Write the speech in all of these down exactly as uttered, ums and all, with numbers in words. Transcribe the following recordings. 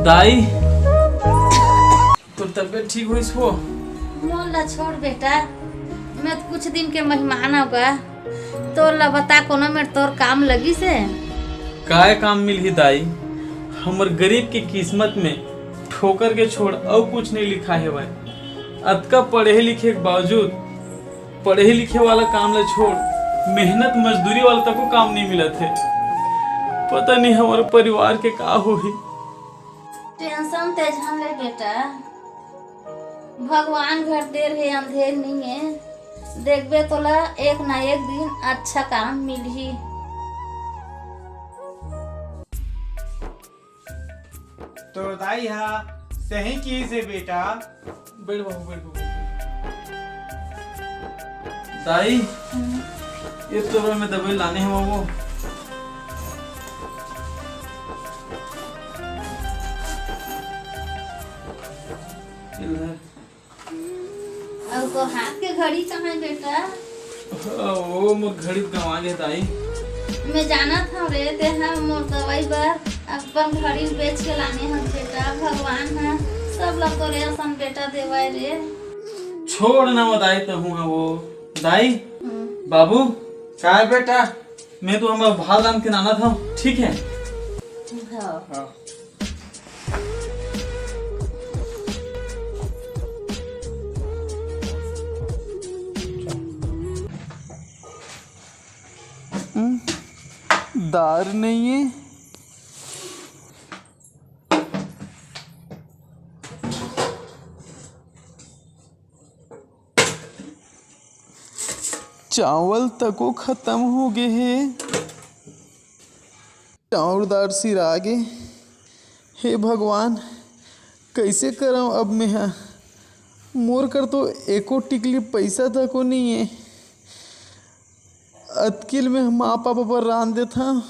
दाई, तोर तबीयत ठीक होइस वो? मोर ला छोड़ बेटा, मैं तो कुछ दिन के मेहमान आऊंगा। तोर ला बता कोनो मेर तोर काम लगिस हे? काय काम मिलही दाई, हमर गरीब के किस्मत में ठोकर के छोड़ अउ कुछ नहीं लिखा हेवय। अतका पढ़े लिखे के बावजूद पढ़े लिखे वाला काम ला छोड़ मेहनत मजदूरी वाला तको काम नहीं मिलत हे। पता नहीं हमर परिवार के का होही। टेंशन ते झन ले बेटा, भगवान घर देर हे अंधेर नहीं हे। देखबे तोला एक ना एक दिन अच्छा काम मिलही। तोर दाई हा सही किहिस हे बेटा। बैठ बाबू, बैठ बाबू। दाई, ये तो मैं दवाई लाने हंव बाबू। ये ले। अउ तोर हाथ के घड़ी कहाँ हे बेटा? ओ, मोर घड़ी गंवा गे दाई। मैं जानत हंव रे, तेहा मोर दवाई बर अपन घड़ी बेच के लाने हस बेटा। भगवान ह सब ला तोरे असन बेटा देवय रे। छोड़ ना वो दाई, तहूँ ह वो। दाई, हम्म। बाबू, काय बेटा? मैं तो हमर भात रांध के लानत हंव, ठीक हे? हाँ। हाँ। हम्म, दार नहीं हे। चावल तको खत्म हो गे हे। चाउर दार सिरा गे। हे भगवान, कइसे करंव अब मेंहा? मोर कर तो एको टिकली पइसा तको नइये। अतकिल में माँ पापा बर रांध देथंव,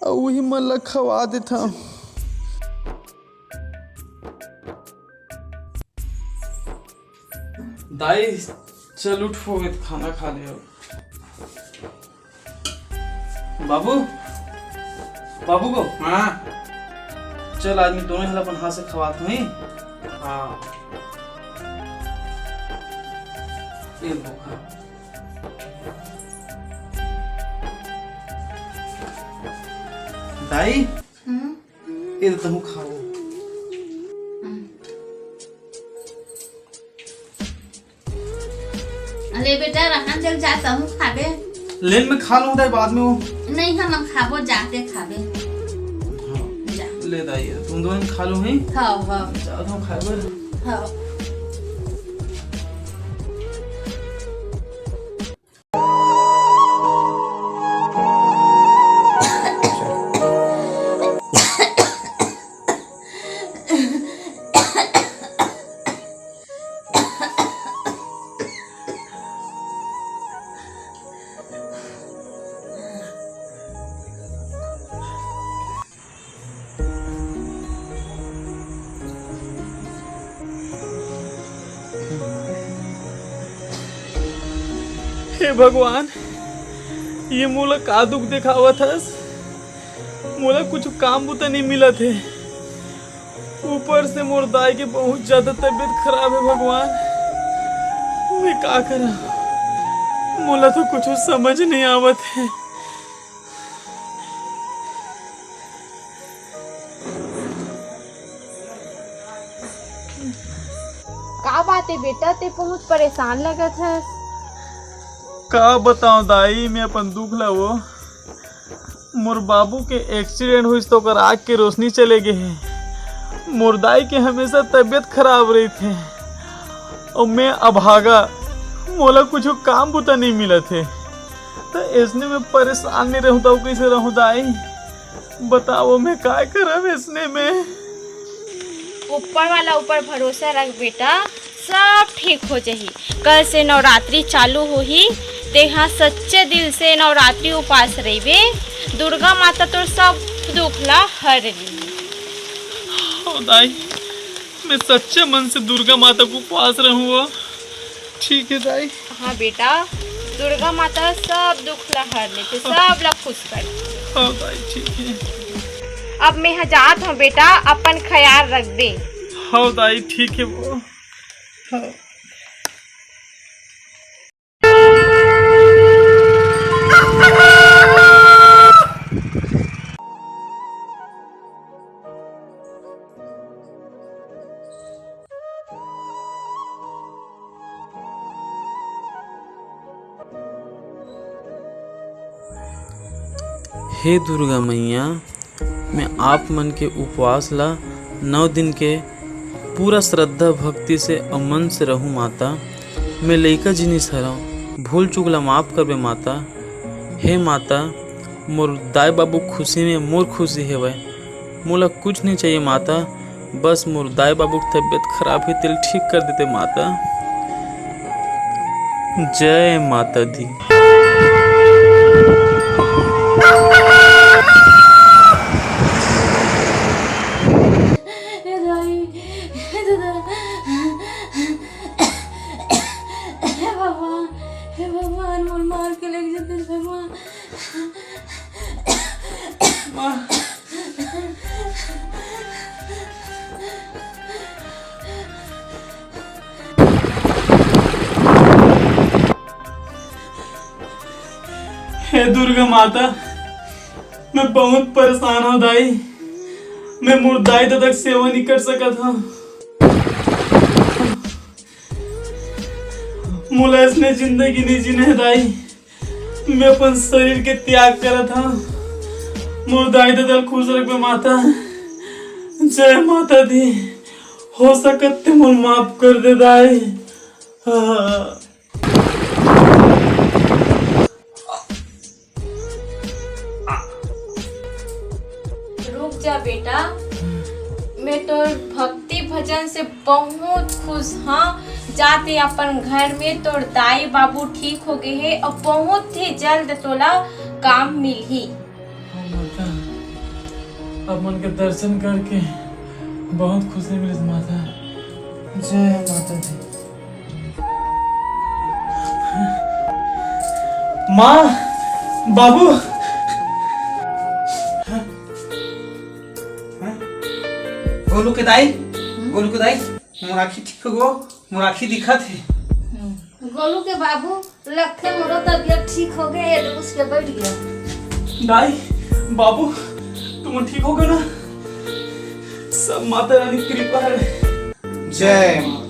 अउ उही मन ला खवा देथंव। दाई, चल उठ, हो गए, खाना खा ले अब। बाबू, बाबू को। हाँ। चल, आज मैं दोनों झन ला अपन हाथ से खवात हूँ, ही? हाँ। ये लो, खा। दाई, हम्म? ये तो तहूँ खाओ। हम्म। अरे बेटा, रहन दे, जा तहूँ खाबे। ले, मैं खा लूँ दाई, बाद में वो। नहीं, हमन खाबो, जाते खाबे। हाँ। जा। ले दाई, तुम दोनों खा लो, हैं? हाँ, हाँ। जा, तुम खाए बर। हाँ। हे भगवान, ये मोला का दुख देखावत हस? मोला कुछ काम बुता नहीं मिलत हे। ऊपर से मोर दाई के बहुत ज्यादा तबीयत खराब हे भगवान, मैं का करा? मोला तो कुछ समझ नहीं आवत हे। का बात हे बेटा, ते बहुत परेशान लगत हस। का बताओ दाई, मैं अपन दुख ला वो। मोर बाबू के एक्सीडेंट होइस त ओकर आँख के रोशनी चले गे हे। मोर दाई के हमेशा तबीयत खराब रहिथे। अउ मैं अभागा, मोला कुछ काम बुता नहीं मिलत हे। त ऐसने में परेशान नहीं रहूँ त कइसे रहूँ दाई? बताओ, मैं काय करब ऐसने में? ऊपर वाला ऊपर भरोसा रख बेटा, सब ठीक हो जाही। कल से नवरात्रि चालू होही, तेहा सच्चे दिल से नवरात्रि उपास रहिबे, दुर्गा माता तोर सब दुख ला हर लेही। हो दाई, मैं सच्चे मन से दुर्गा माता के उपवास रहूं वो। ठीक है दाई। हाँ बेटा, दुर्गा माता सब दुख ला हर लेथे, सब ला खुश कर। हाँ दाई, ठीक है। अब मैं ह जात हूँ बेटा, अपन ख्याल रखबे। हव दाई, ठीक हे वो। हे दुर्गा मैया, मैं आप मन के उपवास ला नौ दिन के पूरा श्रद्धा भक्ति से अउ मन से रहूं माता। मैं लइका जिनिस हरंव, भूल चूक ला माफ करबे माता। हे माता, मोर दाई बाबू खुशी में मोर खुशी हेवय, मोला कुछ नहीं चाहिए माता, बस मोर दाई बाबू के तबीयत खराब हे, तेल ठीक कर देते माता। जय माता दी। हे दाई, हे दादा, हे भगवान, हे भगवान, मोर मार के लेके जाते भगवान। माँ। हे दुर्गा माता, मैं बहुत परेशान हूँ दाई। मैं मोर दाई ददा के सेवा नहीं कर सकत हूँ। मोला इसने जिंदगी नहीं जीने हे दाई। मैं अपन शरीर के त्याग करत हूँ। मोर दाई ददा ल खुश रखबे माता। जय माता दी। हो सकत ते मोर माफ कर दे दाई। हाँ। रुक जा बेटा, मैं तोर भक्ति भजन से बहुत खुश हाँ। जाते अपन घर में तोर दाई बाबू ठीक हो गए हे और बहुत ही जल्द तोला काम मिलही। हाँ माता, आप मन के दर्शन करके बहुत खुशी मिलिस माता। जय माता दी। माँ, बाबू। गोलू के दाई, गोलू के दाई, मोर आँखी ठीक हो गो, मोर आँखी दिखत हे। गोलू के बाबू, लखे मोरो तबियत ठीक हो गए, ये उसके बैठ गया। दाई, बाबू, तुम ठीक हो गए ना? सब माता रानी की कृपा है। जय माँ।